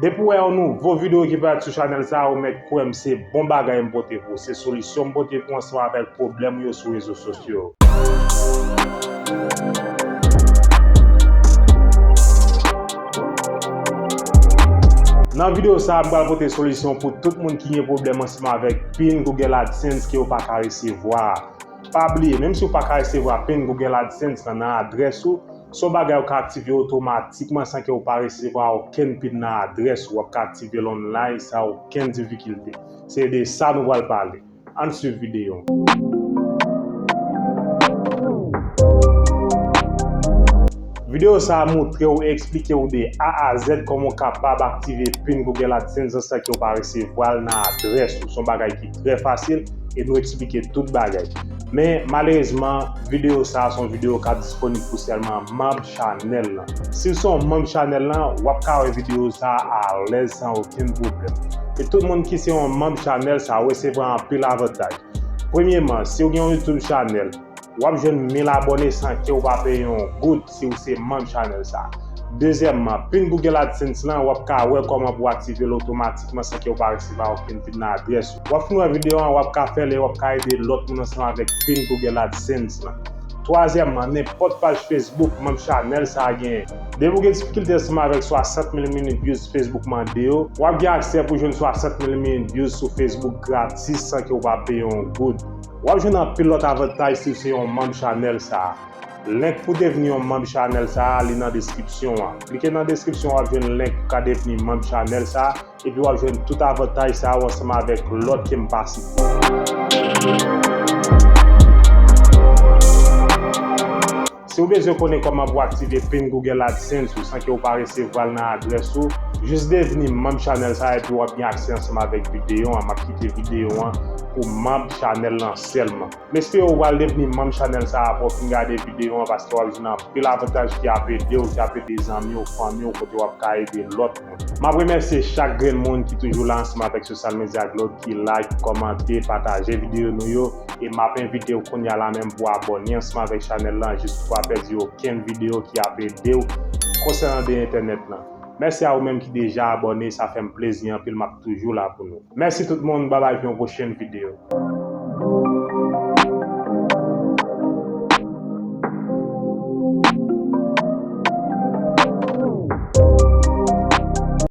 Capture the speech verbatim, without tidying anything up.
Depi w wè yon nouvo videyo ki parèt sou chanèl sa a, ou mèt kwè m se bon bagay m pote pou ou. Se solisyon m pote pou ou ansanm avèk pwoblèm ou yo sou rezo sosyo yo. Nan videyo sa a, m pral pote solisyon pou tout moun ki gen pwoblèm ansanm avèk pin Google AdSense ke yo pa ka resevwa a. Pa bliye, menm si w pa ka resevwa pin Google AdSense lan nan adrès ou, se yon bagay ou ka aktive otomatikman san ke w pa resevwa okenn pin nan adrès ou. W ap ka aktive l online san okenn difikilte. Se de sa nou pral pale. Ann swiv videyo an. Videyo sa a montre w e eksplike w de A a Z kòman w kapab aktive pin Google AdSense san ke w pa resevwa l nan adrès ou. Se yon bagay ki trè fasil e nou eksplike tout bagay. Men, malerezman, videyo sa a se yon videyo k ap disponib pou sèlman manm chanèl lan. Si w se yon manm chanèl lan, w ap ka wè videyo sa a alèz san okenn pwoblèm. E tout moun ki se yon manm chanèl sa a resevwa anpil avantaj. Premyeman, si w gen yon YouTube chanèl, w ap jwenn mil abòne san ke w pa peye yon goud si w se manm chanèl sa a. Dezyèmman, pin Google AdSense lan, w ap ka wè kòman pou w aktive l otomatikman san ke w pa resevwa okenn pin nan adrès ou. W ap fin wè videyo an, w ap ka fè l e w ap ka ede lòt moun ansanm avèk pin Google AdSense lan. Twazyèmman, nenpòt paj Facebook manm chanèl sa a genyen. Depi w gen difikilte ansanm avèk swasant mil minit views Facebook mande yo, w ap gen aksè pou jwenn swasant mil minit views sou Facebook gratis san ke w pa peye yon goud. W ap jwenn anpil lòt avantaj si w se yon manm chanèl sa a. Link pou devni yon manm chanèl sa a, li nan deskripsyon an. Klike nan deskripsyon, w ap jwenn link pou ka devni manm chanèl sa a, epi w ap jwenn tout avantaj sa yo ansanm avèk lòt ke m pa site. Si w bezwen konnen kòman pou aktive pin Google AdSense ou san ke w pa resevwa l nan adrès ou, jis devni manm chanèl sa a epi w ap gen aksè ansanm avèk videyo an. M ap kite videyo an pou manm chanèl lan sèlman. M espere w pral devni manm chanèl sa a apre w fin gade videyo an, paske w ap jwenn anpil avantaj ki ap ede w, ki ap ede zanmi w, fanmi w, kote w ap ka ede lòt moun. M ap remèsye chak grenn moun ki toujou la ansanm avèk Social Media Globe, ki like, kòmante, pataje videyo nou yo, e m ap envite w kounye a la menm pou abòne ansanm avèk chanèl lan, jis pou w pa pèdi okenn videyo ki ap ede w konsènan de entènèt lan. Mèsi a ou menm ki deja abòne, sa fè m plezi anpil, m ap toujou la pou nou. Mèsi tout moun, babay pou yon pwochèn videyo.